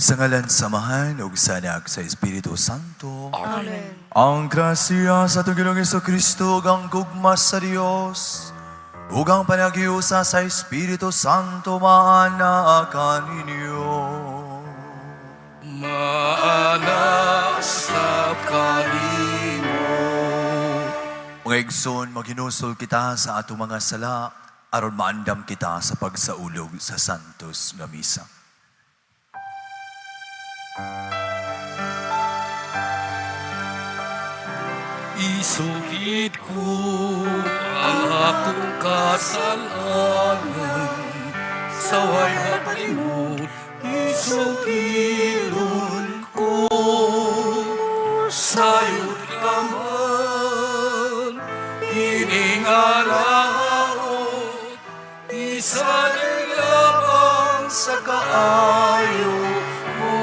Sa ngalan sa Amahan ug sa Anak, sa Espiritu Santo. Amen. Ang grasya sa atong Ginoong Kristo ug ang gugma sa Dios ug ang panaghiusa sa Espiritu Santo maana kaninyo. Maana sa kanimo. Mga igsoon, maghinusol kita sa atong mga sala aron maandam kita sa pagsaulog sa Santos nga Misa. Isugid ko ang akong kasalanan sa way mapalimot, isugilon ko. Sayod ka man, iningalaot, isa lamang sa kaayo mo.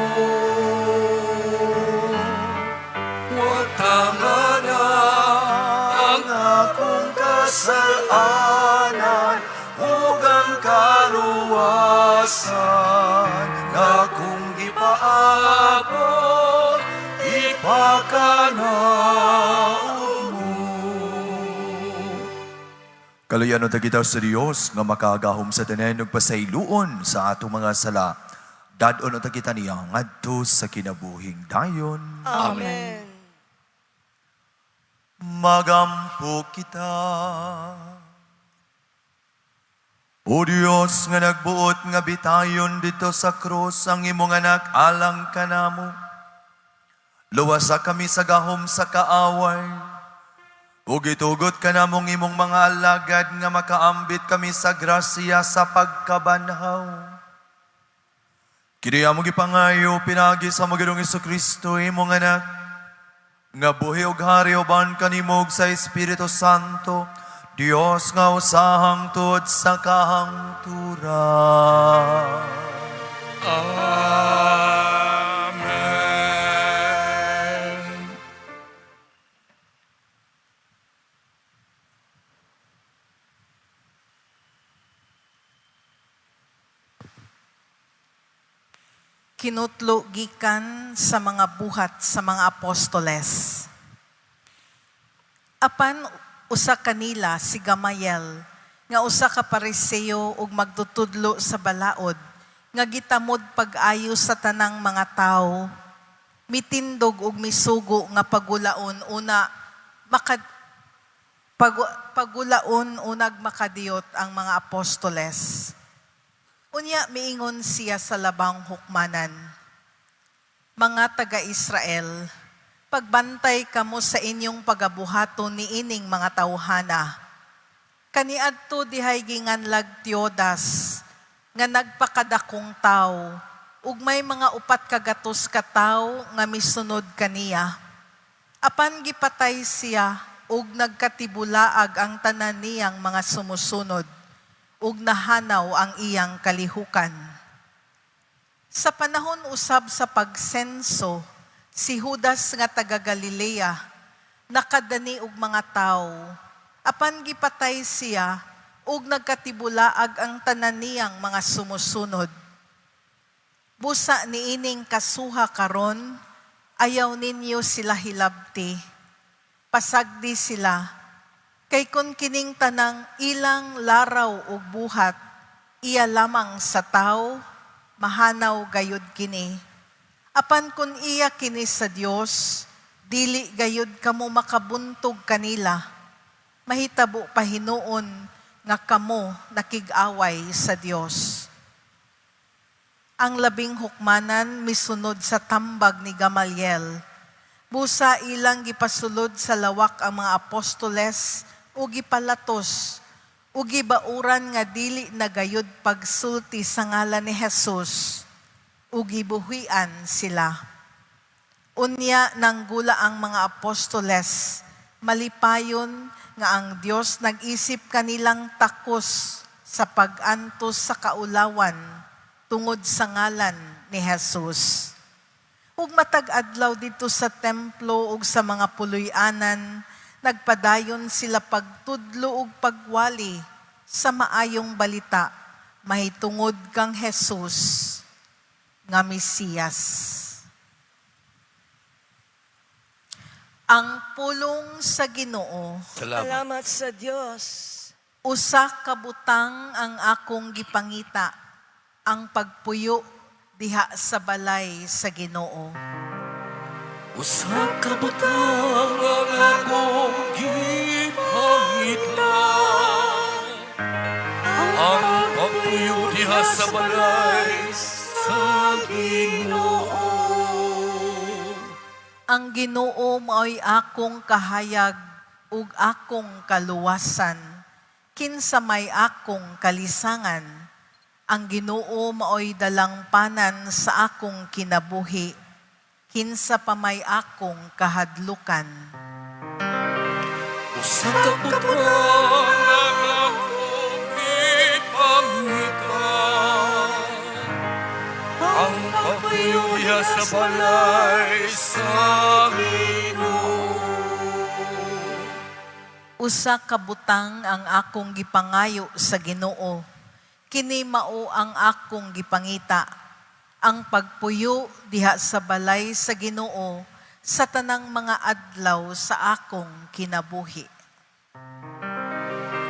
Watangan na ang akong kasalanan ug ang kaluwasan na kung gipaabot ipakanaon mo. Kaluyan unta kita sa Dios nga makagahom sa tanan ug pasayloon sa atong mga sala. Dad-on unta kita niya ngadto sa kinabuhing dayon. Amen. Magampo kita. O Dios nga nagbuot nga bitayon dito sa krus ang imong anak alang kanamo. Luwasa kami sa gahom sa kaaway. Ug itugot kanamong imong mga alagad nga makaambit kami sa grasya sa pagkabanhaw. Kini among gipangayo pinaagi sa among Ginoong Kristo imong anak nga buhi og hari uban kanimo ug sa Espiritu Santo, Dios nga usahang tuod sa kahangturan. Amen. Kinutlo gikan sa mga buhat sa mga apostoles. Apan usa kanila si Gamayel nga usa ka Pariseo ug magtutudlo sa balaod nga gitamod pag-ayo sa tanang mga tawo, mitindog ug misugo nga pagulaon una maka, pagulaon unag makadiyot ang mga apostoles. Unya miingon siya sa labang hukmanan, "Mga taga-Israel, pagbantay kamo sa inyong pagabuhaton niining mga tawhana. Kaniadto dihay ginganlag Teodas, nga nagpakadakong tawo, ug may mga 400 ka tawo nga misunod kaniya. Apan gipatay siya ug nagkatibulaag ang tanan niyang mga sumusunod ug nahanaw ang iyang kalihukan. Sa panahon usab sa pagsenso, si Judas nga taga Galilea nakadani og mga tawo. Apan gipatay siya ug nagkatibulaag ang tanan niyang mga sumusunod. Busa niining kasuha karon, ayaw ninyo sila hilabti. Pasagdi sila. Kay kun kining tanang ilang laraw ug buhat, iya lamang sa tawo, mahanaw gayud kini. Apan kun iya kini sa Dios, dili gayud kamo makabuntog kanila. Mahitabo pa hinuon nga kamo nakig-away sa Dios." Ang labing hukmanan misunod sa tambag ni Gamaliel. Busa ilang gipasulod sa lawak ang mga apostoles ug gipalatos ug gibauran nga dili na gayud pagsulti sa ngalan ni Jesus ug gibuhian sila. Unya nanggula ang mga apostoles, malipayon nga ang Dios nag-isip kanilang takos sa pag-antos sa kaulawan tungod sa ngalan ni Jesus. Ug matag adlaw didto sa templo ug sa mga puloy-anan, nagpadayon sila pagtudlo ug pagwali sa maayong balita mahitungod kang Jesus. nga Mesiyas. Ang pulong sa Ginoo. Salamat. Salamat sa Diyos. Usa ka butang ang akong gipangita, ang pagpuyo diha sa balay sa Ginoo. Usa ka butang ang akong gipangita, ang pagpuyo diha sa balay sa Ginoo. Ang Ginoo mao'y akong kahayag ug akong kaluwasan. Kinsa may akong kalisangan. Ang Ginoo mao'y dalangpanan sa akong kinabuhi. Kinsa pa may akong kahadlukan. Usa ka butang ang akong gipangita, ang pagpuyo diha sa balay sa Ginoo. Usa ka butang ang akong gipangayo sa Ginoo. Kini mao ang akong gipangita, ang pagpuyo diha sa balay sa Ginoo sa tanang mga adlaw sa akong kinabuhi.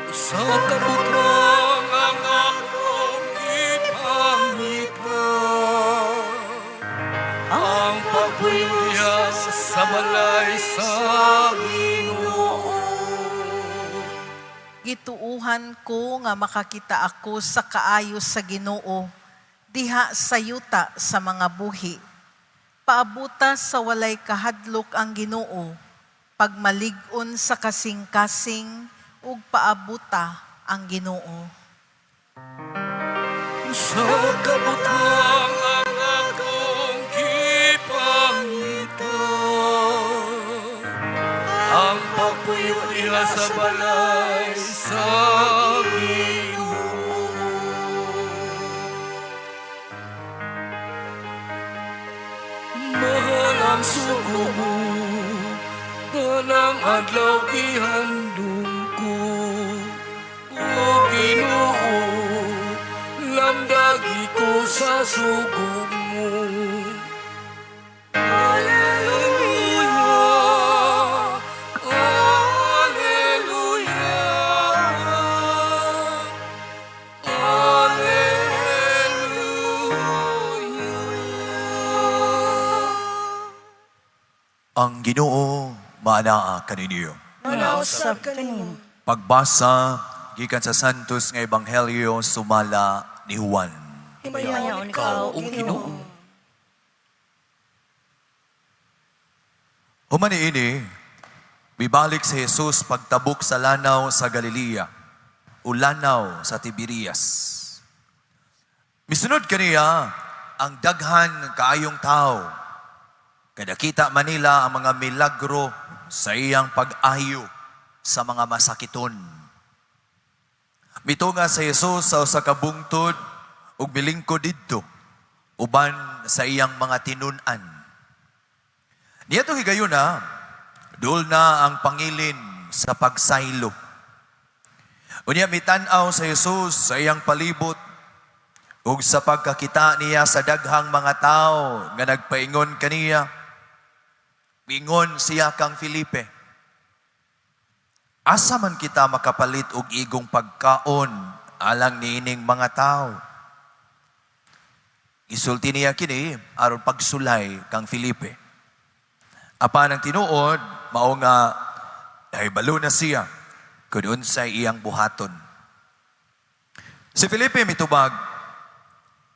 Usa ka butang ang akong gipangita, ang pagpuyo diha sa balay sa Ginoo. Gituuhan ko nga makakita ako sa kaayo sa Ginoo diha sa yuta sa mga buhi. Paabuta sa walay kahadlok ang Ginoo, pagmalig-on sa kasing-kasing ug paabuta ang Ginoo. Usa ka butang ang akong gipangita, ang pagpuyo diha sa balay sa Ginoo. Mahal ang sugo mo, tanang adlaw gihandom ko. O Ginoo, lamdagi ko sa sugo mo. Alleluia, Alleluia, Alleluia. Ang Ginoo maanaa kaninyo. Manausap kanimo. Pagbasa gikan sa Santos nga Ebanghelyo sumala ni Juan. Himayaon Ikaw, o Ginoo. Human niini, mibalik si Jesus pagtabok sa lanaw sa Galilea o lanaw sa Tiberias. Misunod kaniya ang daghan kaayong tao. Kada kita manila ang mga milagro sa iyang pag-ayo sa mga masakiton. Mitunga sa Jesus sa usa ka bungtod ug milingkod didto uban sa iyang mga tinun-an. Niadtong higayuna, duol na ang pangilin sa pagsaylo. Unya mitan-aw sa Jesus sa iyang palibot ug sa pagkakita niya sa daghang mga tawo nga nagpaingon kaniya, miingon siya kang Felipe, "Asa man kita makapalit og igong pagkaon alang niining mga tawo?" Isulti niya kini aron pagsulay kang Felipe. Apan ang tinuod mao nga nahibalo na siya kung unsay iyang buhaton. Si Felipe mitubag,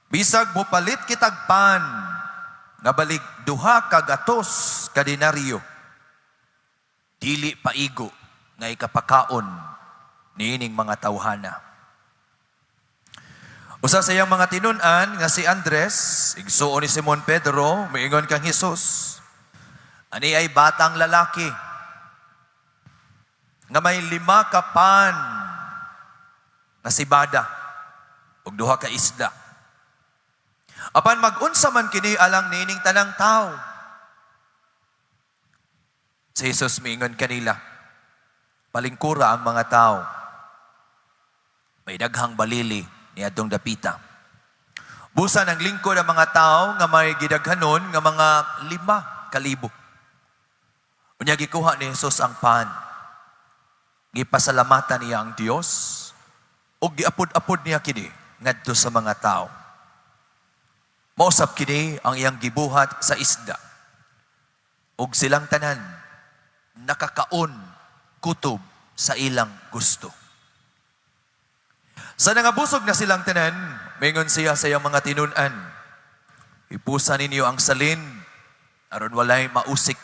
"Bisag mopalit kitag pan nga balig 200 ka denaryo, dili paigo nga ikapakaon niining mga tawhana." Usa sa iyang mga tinun-an nga si Andres, igsuon ni Simon Pedro, miingon kang Jesus, "Ani ay batang lalaki nga may 5 ka pan nga sibada ug 2 ka isda. Apan mag-unsa man kini alang niining tanang tawo?" Si Jesus miingon kanila, "Palingkura ang mga tao." May daghang balili niadtong dapita. Busa naglingkod ang mga tao nga may gidaghanon nga mga 5,000. Unya gikuha ni Jesus ang pan. Gipasalamatan niya ang Dios ug giapod-apod niya kini ngadto sa mga tao. Mao sab kini ang iyang gibuhat sa isda. Ug silang tanan nakakaon kutob sa ilang gusto. Sa nangabusog na silang tanan, mingon siya sa iyang mga tinun-an, "Hipusa ninyo ang salin, aron walay mausik."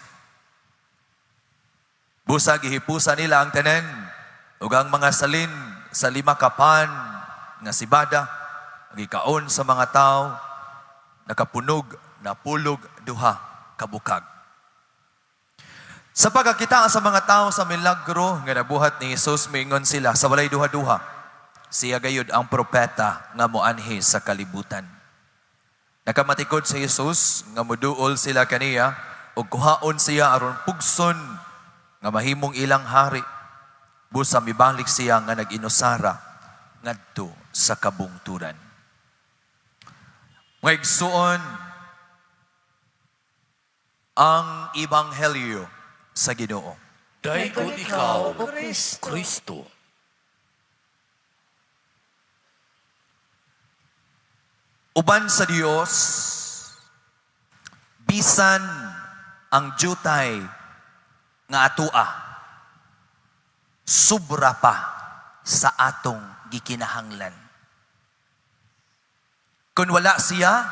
Busa gihipusa nila ang tanan, ug ang mga salin sa 5 ka pan nga sibada, gikaon sa mga tao, nakapunog, napulog 2 ka bukag. Sa pagkakita sa mga tao sa milagro nga nabuhat ni Jesus, miingon sila sa walay duha-duha, "Siya gayud ang propeta nga moanhi sa kalibutan." Nakamatikod si Jesus nga muduol sila kaniya ug kuhaon siya aron pugson nga mahimong ilang hari. Busa mibalik siya nga nag-inusara ngadto sa kabungturan. Mga igsuon, ang Ebanghelyo sa Ginoo. Dayon ikaw, O Kristo. Kristo. Uban sa Dios, bisan ang jutay nga atua, sobra pa sa atong gikinahanglan. Kung wala siya,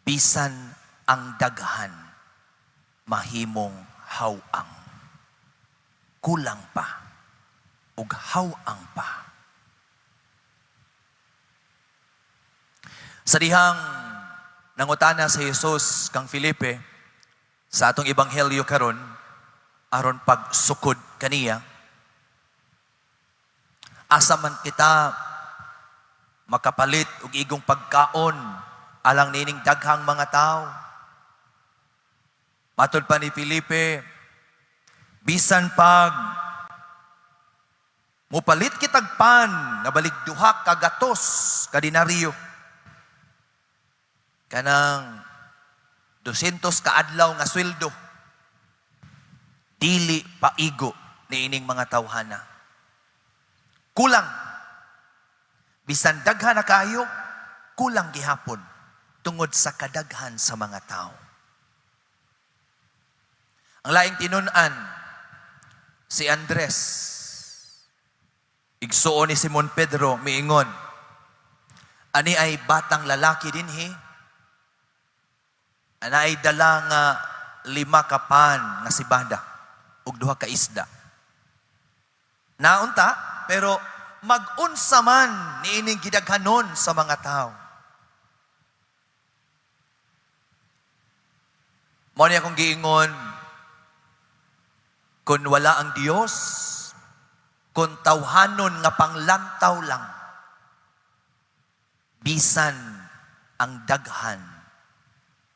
bisan ang daghan, mahimong hawang. Kulang pa, ug hawang pa. Sa dihang nangutana sa Jesus kang Felipe sa atong ebanghelyo karon aron pagsukod kaniya, asa man kita makapalit og igong pagkaon alang nining daghang mga tao? Matod pa ni Felipe, bisan pag mupalit kitag pan nga balig 2 ka gatos ka dinaryo, kanang 200 ka adlaw nga sweldo, dili paigo niining mga tawhana. Kulang. Bisan daghan na kayo, kulang gihapon tungod sa kadaghan sa mga tao. Ang laing tinun-an, si Andres, igsuon ni Simon Pedro, miingon, "Ani ay batang lalaki dinhi, ana ay dala nga 5 ka pan nga sibada ug 2 ka isda. Naunta, pero mag-unsa man niining gidaghanon sa mga tao?" Mao ni akong giingon, kung wala ang Dios, kung tawhanon nga panglantaw lang, bisan ang daghan,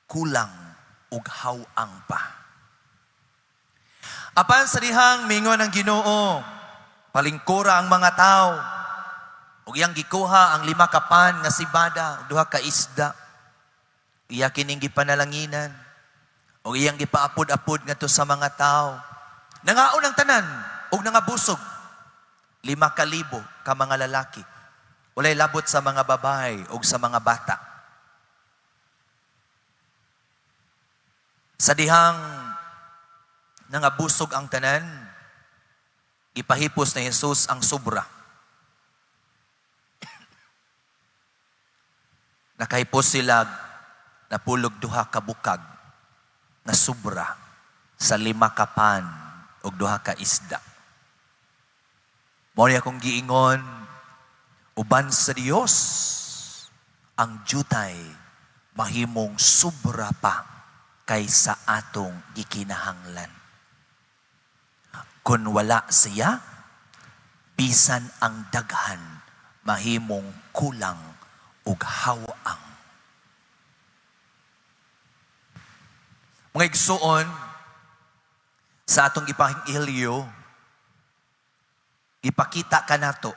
kulang ug hawang pa. Apan sa dihang mingon ang Ginoo, palingkura ang mga tao, ug iyang gikuha ang 5 ka pan nga sibada, ug 2 ka isda. Iya kining gipanalanginan, ug iyang gipaapod-apod ngadto sa mga tao. Nangaon ang tanan ug nangabusog. 5,000 ka mga lalaki. Walay labot sa mga babae ug sa mga bata. Sa dihang nangabusog ang tanan, ipahipos ni Jesus ang sobra. Nakahipos sila, napulog 2 ka bukag na sobra sa 5 ka pan ug 2 ka isda. Mao ni akong giingon, uban sa Dios ang jutay mahimong sobra pa kaysa atong gikinahanglan. Kung wala siya, bisan ang daghan mahimong kulang ug hawang. Mga igsuon, sa atong ebanghelyo, gipakita kanato,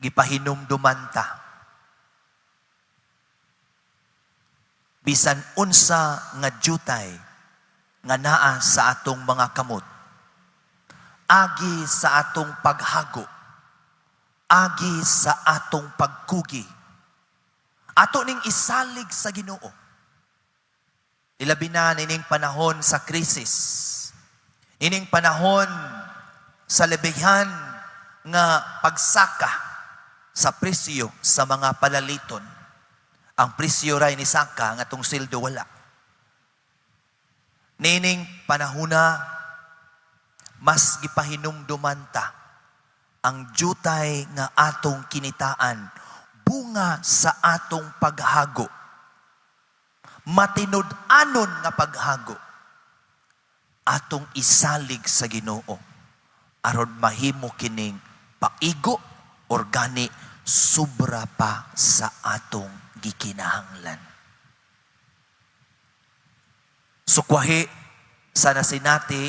gipahinumduman ta. Bisan unsa nga jutay nga naa sa atong mga kamot, agi sa atong paghago, agi sa atong pagkugi, ato ning isalig sa Ginoo. Ilabi na nining panahon sa krisis, ining panahon sa lebihan nga pagsaka sa presyo sa mga palaliton. Ang presyo ray ni saka, nga atong sildo wala. Nining panahuna, mas gipahinumduman ta ang jutay nga atong kinitaan bunga sa atong paghago, matinud-anon nga paghago, atong isalig sa Ginoo aron mahimo kining paigo or gani sobra pa sa atong gikinahanglan. Sukwahi sa nasinati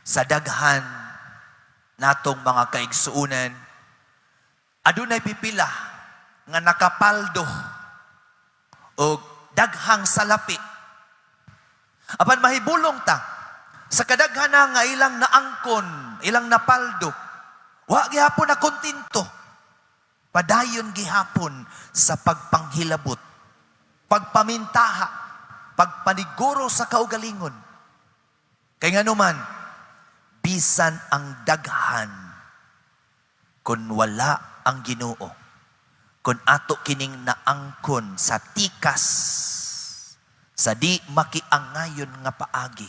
sa daghan natong mga kaigsuunan, adunay pipila nga nakapaldo og daghang salapi. Apan mahibulong ta sa kadaghan na nga ilang naangkon, ilang napaldo, wa gihapon na kontento. Padayon gihapon sa pagpanghilabot, pagpamintaha, pagpaniguro sa kaugalingon. Kay nganuman, bisan ang daghan, kung wala ang Ginoo, kung ato kining naangkon sa tikas, sa di makiangayon nga paagi,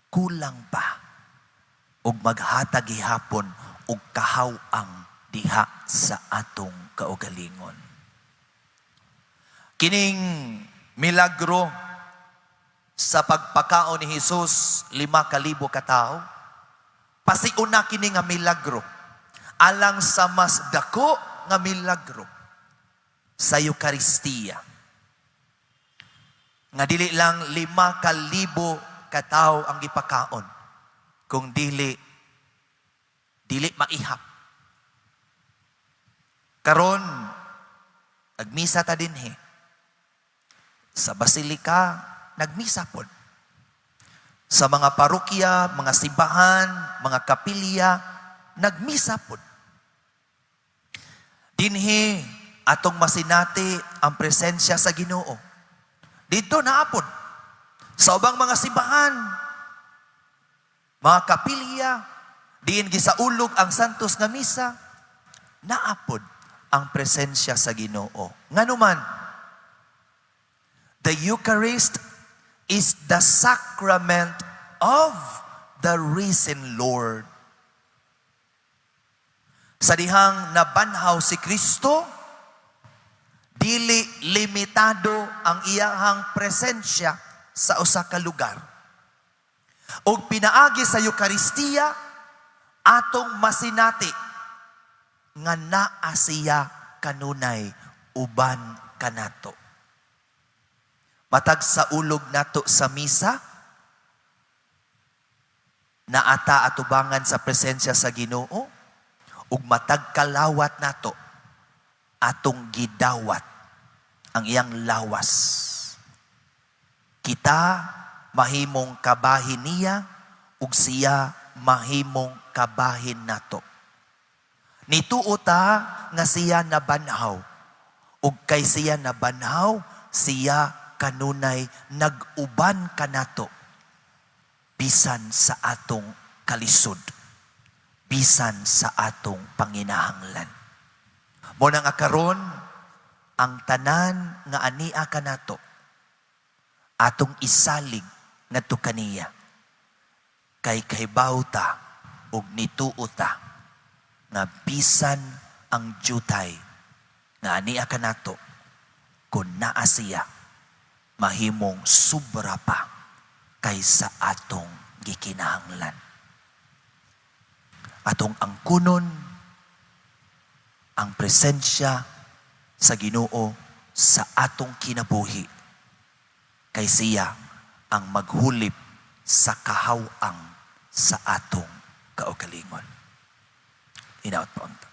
kulang pa ug maghatag gihapon og kahaw-ang diha sa atong kaugalingon. Kining milagro sa pagpakaon ni Jesus 5,000 ka tawo, pasiuna kini nga milagro alang sa mas dako nga milagro sa Eukaristiya. Nga dili lang 5,000 ka tawo ang gipakaon, kung dili dili maihap. Karon nagmisa ta dinhi. Sa basilika nagmisa pod. Sa mga parokya, mga simbahan, mga kapilya, nagmisa pod. Dinhi atong masinati ang presensya sa Ginoo. Didto naa pod. Sa ubang mga simbahan, mga kapilya, diin gisaulog ang Santos nga Misa, naa pod ang presensya sa Ginoo. Nganuman, the Eucharist is the sacrament of the risen Lord. Sa dihang nabanhaw si Kristo, dili limitado ang iyahang presensya sa usa ka lugar. Og pinaagi sa Eukaristiya, atong masinati nga naa siya kanunay uban kanato. Matag saulog nato sa misa, naa ta atubangan sa presensya sa Ginoo, ug matag kalawat nato, atong gidawat ang iyang lawas. Kita mahimong kabahin niya, ug siya mahimong kabahin nato. Nituo ta nga siya nabanhaw, ug kay siya nabanhaw, siya kanunay nag-uban kanato bisan sa atong kalisod, bisan sa atong panginahanglan. Mao na nga karon ang tanan nga ania kanato, atong isalig ngadto kaniya, kay kahibaw ta ug nituo ta nga bisan ang jutay nga ania kanato, kun naa siya, mahimong sobra pa kaysa atong gikinahanglan. Atong angkunon ang presensya sa Ginoo sa atong kinabuhi, kay siya ang maghulip sa kahaw-ang sa atong kaugalingon. Hinaot pa unta.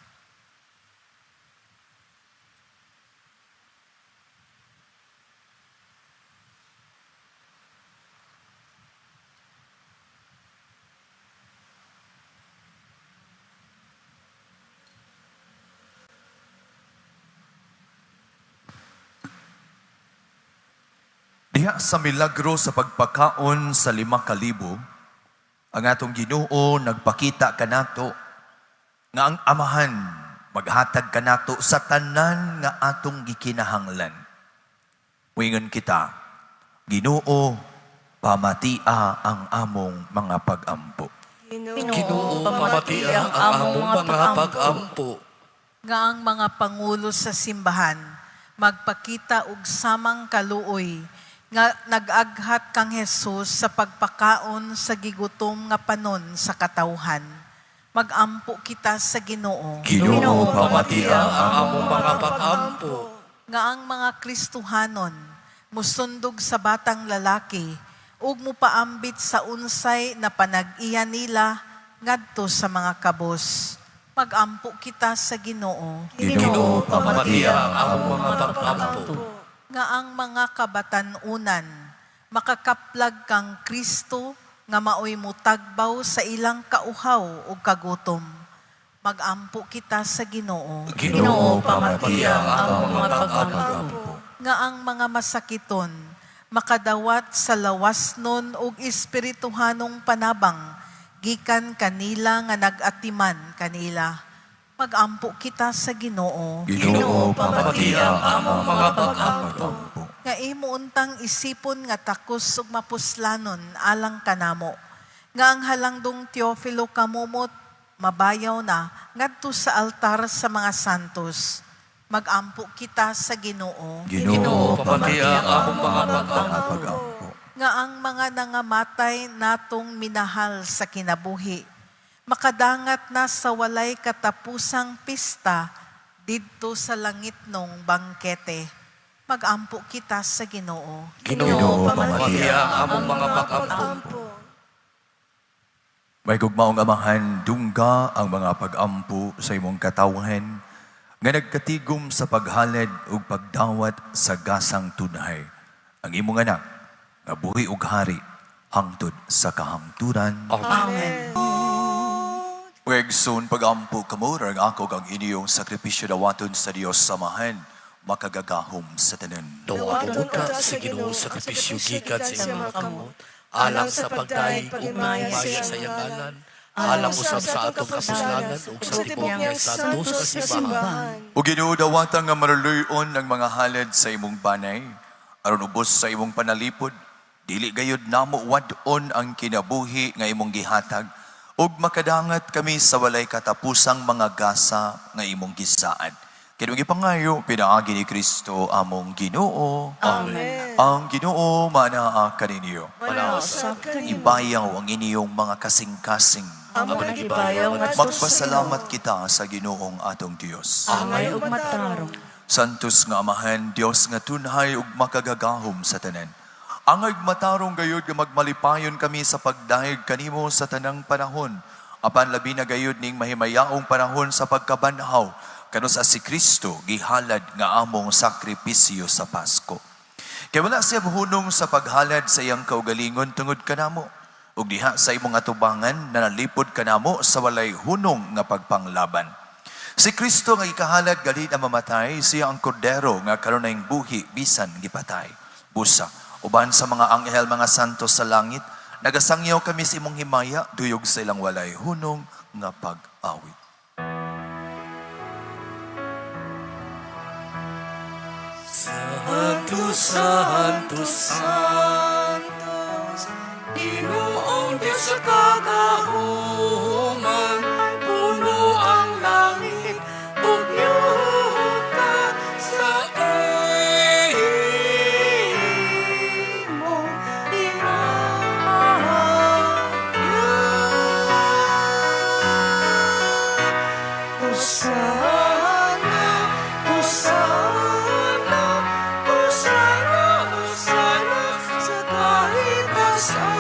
Diha sa milagro sa pagpakaon sa 5,000, ang atong Ginoo nagpakita kanato nga ang Amahan maghatag kanato sa tanan nga atong gikinahanglan. Muingon kita, Ginoo, pamatia ang among mga pag-ampo. Ginoo, pamatia ang among mga pag-ampo. Nga ang mga pangulo sa simbahan magpakita og samang kaluoy nga nag-aghat kang Jesus sa pagpakaon sa gigutom nga panon sa katawhan. Magampo kita sa Ginoo. Ginoo, pamatia ang among mga pag-ampo. Nga ang mga Kristohanon musundog sa batang lalaki ug mupaambit sa unsay na panag-iya nila ngadto sa mga kabos. Magampo kita sa Ginoo. Ginoo, pamatia ang among mga pag-ampo. Nga ang mga kabatan-unan makakaplag kang Kristo nga maoy mutagbaw sa ilang kauhaw ug kagutom. Magampo kita sa Ginoo. Ginoo, pamatia ang among mga pag-ampo. Nga ang mga masakiton makadawat sa lawasnon ug espirituhanong panabang gikan kanila nga nag-atiman kanila. Magampo kita sa Ginoo. Ginoo, pamatia ang among mga pag-ampo. Nga imo untang isipon nga takos ug mapuslanon alang kanamo. Nga ang halangdong Teofilo Camomot mabayaw na ngadto sa altar sa mga santos. Magampo kita sa Ginoo. Ginoo, pamatia ang among mga pag-ampo. Pag-ampo. Nga ang mga nangamatay natong minahal sa kinabuhi makadangat na sa walay katapusang pista didto sa langit nong bangkete. Magampo kita sa Ginoo. Ginoo, pamatia ang among mga pag-ampo. May gugmaong Amahan, dungga ang mga pag-ampo sa imong katawhan nga nagkatigom sa paghalad ug pagdawat sa gasang tunhay. Ang imong anak nga buhi ug hari hangtod sa kahangturan. Amen. Wegson, pag-ampo kamo, rang ako kang inyong sakripisyo dawaton sa Dios Samahan, makagagahom sa tanan. Dawaton ka sa Ginoo sakripisyo gikan sa iyang mga kamot, alang sa pagdayeg ug pagmaya sa iyang ngalan, alang usab sa atong kapuslanan ug sa tibuok niya santos nga simbahan. O Ginoo, dawatan nga maruluyon ang mga halad sa imong banay, aron ubos sa imong panalipod, dili gayud namo wad-on ang kinabuhi nga imong gihatag, ug makadangat kami sa walay katapusang mga gasa nga imong gisaad. Kini gipangayo pinaagi ni Kristo among Ginoo. Amen. Ang Ginoo manaa kaninyo. Manausap kanimo. Ibayaw ang inyong mga kasing-kasing. Amo ang gibayaw ngadto sa Magpasalamat kita sa Ginoong atong Dios. Angay ug matarong. Santos nga Amahan, Dios nga tunhay ug makagagahom sa tanan. Angay matarong gayud nga magmalipayon kami sa pagdayeg kanimo sa tanang panahon. Apan labi na gayud ning mahimayaong panahon sa pagkabanhaw kanus si Kristo gihalad nga among sakripisyo sa Pasko. Kay wala siya hunong sa paghalad sa iyang kaugalingon tungod kanamo. Ug diha sa imong atubangan nanalipod kanamo sa walay hunong nga pagpanglaban. Si Kristo nga ikahalad gali na mamatay, siya ang kordero nga kanunayng buhi bisan gipatay. Busa, uban sa mga anghel, mga santo sa langit, nagasangyaw kami sa imong himaya, duyog sa ilang walay hunong nga pag-awit. Santo, Santo, Santos, Ginoong Diyos sa kagahuman, puno ang langit ug yuta sa imong himaya. Hosana, Hosana, Hosana, Hosana sa kahitasan.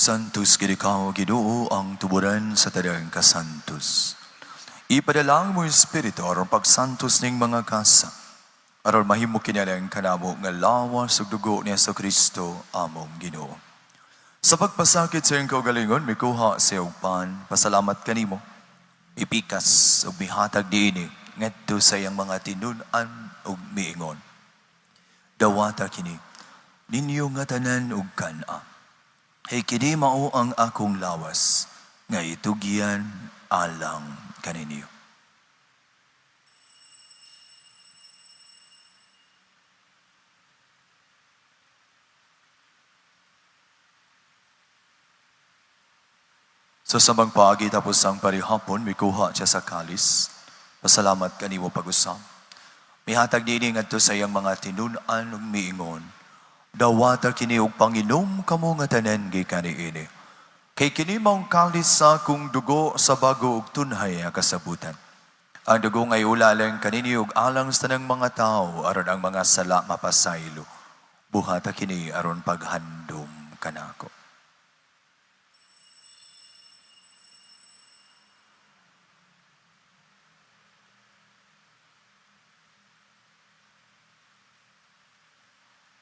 Santos gid ikaw, Ginoo, ang tuburan sa tanang kasantos. Ipadala ang mo Espiritu aron pagsantos ning mga kasa. Aron mahimo kinalang kanamo nga lawas ug dugo ni Kristo among Ginoo. Sa pagpasakit sa iyang kaugalingon, mikuha siya og pan, pasalamat kanimo. Ipikas ug mihatag niini. ngadto sa iyang mga tinun-an ug miingon, "Dawata kini ninyo nga tanan ug kan-a. Kay kini mao ang akong lawas nga itugyan alang kaninyo." Sa samang paagi tapos ang parihapon, mikuha siya sa kalis. Pasalamat kanimo pag-usab. Mihatag niini ngadto sa iyang mga tinun-an ug miingon, "Dawata kini ug panginom kamo nga tanan gikan niini. Kay kini maong kalis sa akong dugo sa bago ug tunhay nga kasabutan. Ang dugo nga iula alang kaninyo ug alang sa tanang mga tao aron ang mga sala mapasaylo. Buhata kini aron paghandom kanako."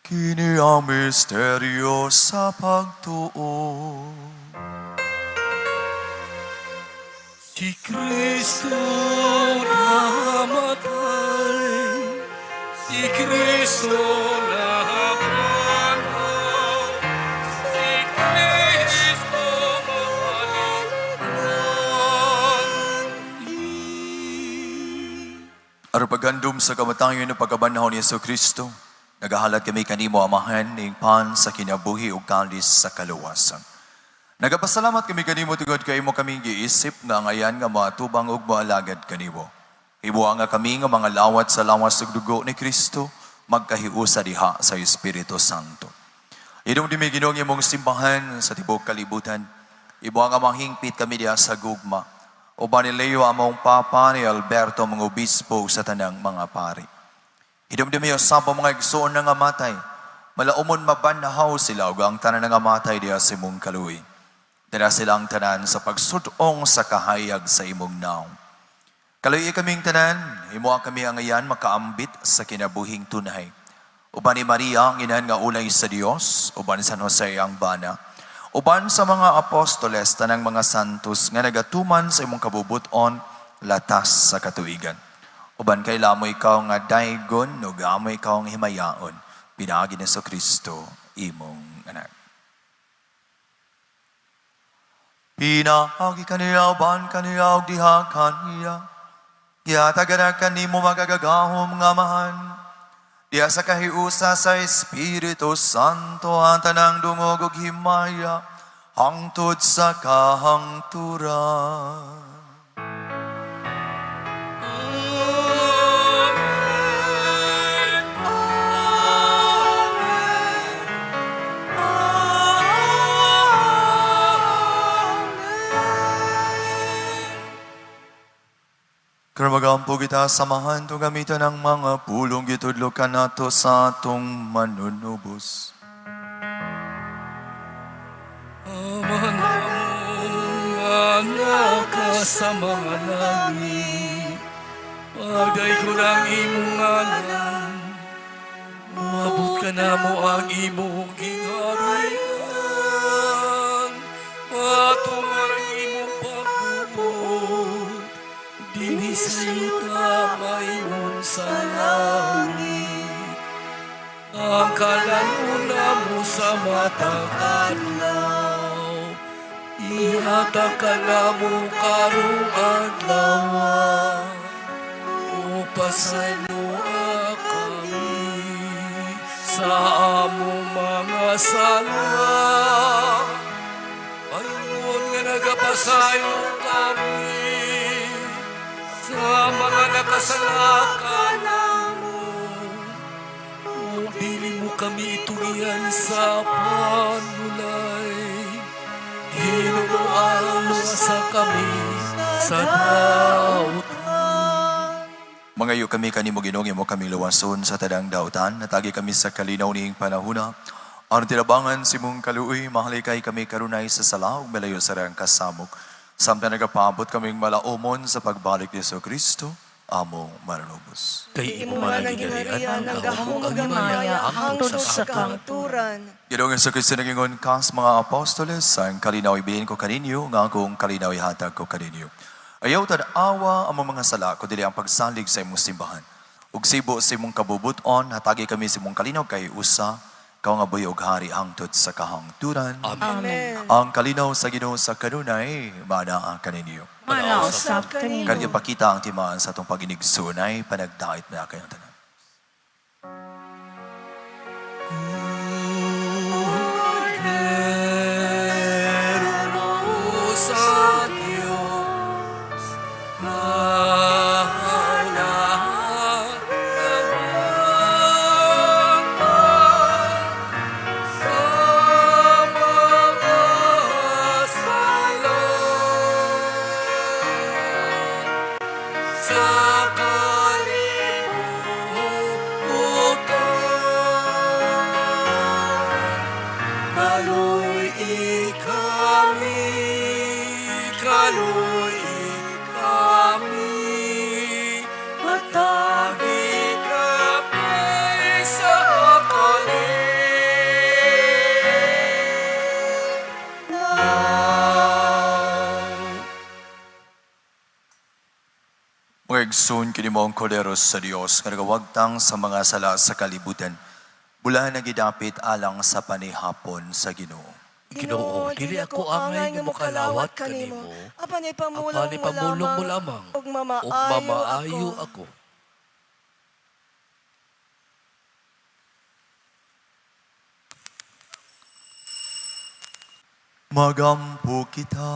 Kini ang misteryo sa pagtuo. Si Kristo namatay, si Kristo nabanhaw, si Kristo mabalik. Aron paghandom sa kamatayon ug pagkabanhaw ni Hesus Kristo, nagahalad kami kanimo, Amahan, ning pan sa kinabuhi ug kalis sa kaluwasan. Nagapasalamat kami kanimo tungod kay imo kaming giisip nga angayan nga moatubang ug moalagad kanimo. Himoa nga kami nga mga lawat sa lawas ug dugo ni Kristo magkahiusa diha sa Espiritu Santo. Hinumdumi, Ginoo, ang imong simbahan sa tibuok kalibutan. Himoa nga mahingpit kami diha sa gugma. Uban ni Leo among Papa, ni Alberto among Obispo, ug sa tanang mga pari. Hinumdumi usab ang mga igsoon nga namatay. Malaumon mabanhaw sila ug ang tanan nga namatay diha sa imong kaluoy. Dala silang tanan sa pagsud-ong sa kahayag sa imong nawong. Kaluoyi kaming tanan, himoa kami angayan makaambit sa kinabuhing tunhay. Uban ni Maria ang inahan nga ulay sa Dios, uban ni San Jose ang bana, uban sa mga apostoles, tanang mga santos nga nagatuman sa imong kabubuton latas sa katuigan. Uban kaila amo ikaw nga daygon ug amo ikaw nga himayaon, pinaagi ni Kristo imong anak. Pinaagi kaniya, uban kaniya, ug diha kaniya. Gihatagan kanimo makagagahom nga Amahan. Diha sa kahiusa sa Espiritu Santo ang tanang dungog ug himaya hangtod sa kahangturan. Amen. Amen. Amen. Karon magampo kita, samahan atong gamiton ang mga pulong gitudlo kanato sa atong manunubos. Ama namong nga naa sa mga langit, pagdaygon ang imong ngalan, moabot kanamo ang imong gingharian, matuman ang imong pagbuot, dinhi sa yuta maingon sa langit. Ang kalan-on namo sa matag adlaw, ihatag kanamo karong adlaw. Ug pasayloa kami sa among mga sala, maingon nga nagapasaylo kami sa mga nakasala kanamo. Ug dili mo kami itugian sa panulay. Hinuoa luwasa kami sa dautan. Mangayo kami kanimo, Ginoo, imo kami luwason sa tanang dautan, hatagi kami sa kalinaw niing panahuna. Aron tinabangan sa imong kaluoy, mahalikay kami karunay sa sala ug malayo sa rang kasamok. Samtang nagapaabot kaming malaumon sa pagbalik ni Hesus Kristo, among manunubos. Kay Imo man ang gingharian, ang gahom ug ang himaya hangtod sa kahangturan. Ginoong Hesus Kristo, nag-ingon ka sa mga apostoles, "Ang kalinaw ibilin ko kaninyo, nga akong kalinaw ihatag ko kaninyo. Ayaw tan-awa ang mga sala, kundi ang pagsalig sa imong simbahan. Ug sibo sa imong kabubuton, hatagi kami sa imong kalinaw kay usa, ikaw nga buhi ug hari hangtod sa kahangturan. Amen. Amen. Ang kalinaw sa Ginoo sa kanunay, manaa kaninyo. Mana usab kanino. Kan ipakita ang timaan sa atong paginigsunay, panagdait na kayong tanan. Sa Diyos, sa mga sala sa kalibutan. Kaluy kami, kaluy kami, matagi kami sa kalinaw. Mga igsoon, kini mo ang kordero sa Dios nga nagawagtang sa mga sala sa kalibutan. Bulahan nga gidapit alang sa panihapon sa Ginoo. Ginoo, dili ako angay nga mokalawat kanimo. Apan ipamulong Apan ipamulong mo lamang, ug mamaayo, ug mamaayo ako. ako. Magampo kita.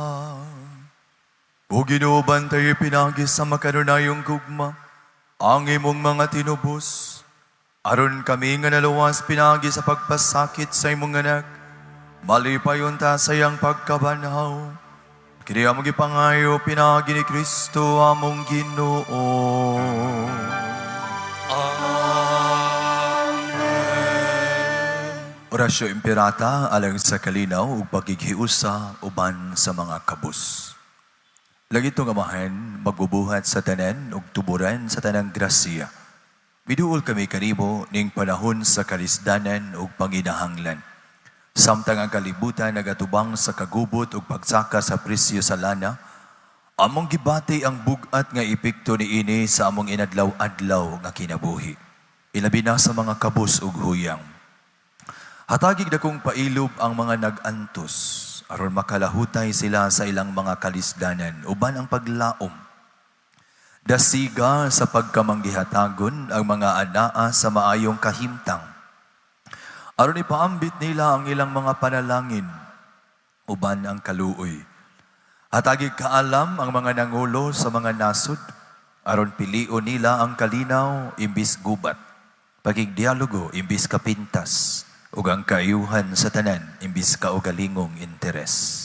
O Ginoo, bantay pinagi sa makanunayong gugma ang imong mga tinubos. Aron kami nga naluwas pinagi sa pagpasakit sa imong anak. Malipayon ta sa iyang pagkabanhaw. Kini among gipangayo pinagi ni Kristo among Ginoo. Orasyo Imperata alang sa kalinaw ug pagighiusa uban sa mga kabus. Langitnong Amahan, magbubuhat sa tanan ug tuburan sa tanang grasya. Miduol kami kanimo ning panahon sa kalisdanan ug panginahanglan. Samtang ang kalibutan nagatubang sa kagubot ug pagsaka sa presyo sa lana, among gibati ang bug-at nga epekto niini sa among inadlaw-adlaw nga kinabuhi. Ilabi na sa mga kabus ug huyang. Hatagig dakong pailob ang mga nag-antos aron makalahutay sila sa ilang mga kalisdanan uban ang paglaom. Dasiga sa pagkamanggihatagon ang mga anaa sa maayong kahimtang. Aron ipaambit nila ang ilang mga panalangin uban ang kaluoy. Hatagig kaalam ang mga nangulo sa mga nasod aron pilion nila ang kalinaw imbis gubat. Pagigdialogo imbis kapintas ug ang kaayuhan sa tanan imbis kaugalingong interes.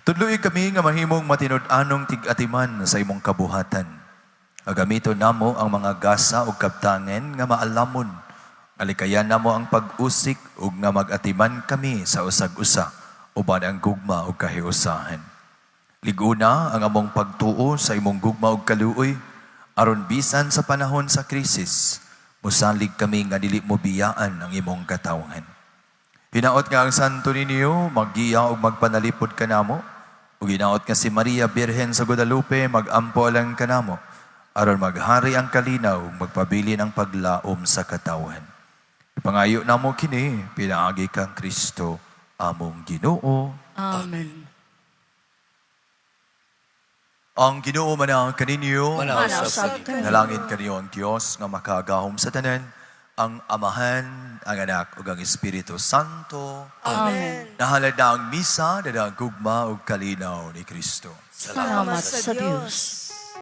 Tudloi kami nga mahimong matinud-anong tig-atiman sa imong kabuhatan. Agamiton namo ang mga gasa ug kabtangen nga maalamon. Alikayan namo ang pag-usik ug nga mag-atiman kami sa usag-usa uban ang gugma ug kahiusahan. Liguna ang among pagtuo sa imong gugma ug kaluoy aron bisan sa panahon sa krisis, mosalig kami nga dili mo biyaan ang imong katawhan. Hinaot nga ang Santo Niño maggiya ug magpanalipod kanamo, ug hinaot nga si Maria Birhen sa Guadalupe magampo alang kanamo, aron maghari ang kalinaw ug magpabilin ang paglaom sa katawhan. Ipangayo namo kini pinaagi kang Kristo among Ginoo. Amen. Ang Ginoo manaa kaninyo. Manaa Mana usab usab kanimo. kanimo. Dalangin kaniyo ang Dios nga makagahom sa tanan, ang Amahan, ang Anak ug ang Espiritu Santo. Amen. Nahalad na ang misa, dada ang gugma ug kalinaw ni Kristo. Salamat sa Dios.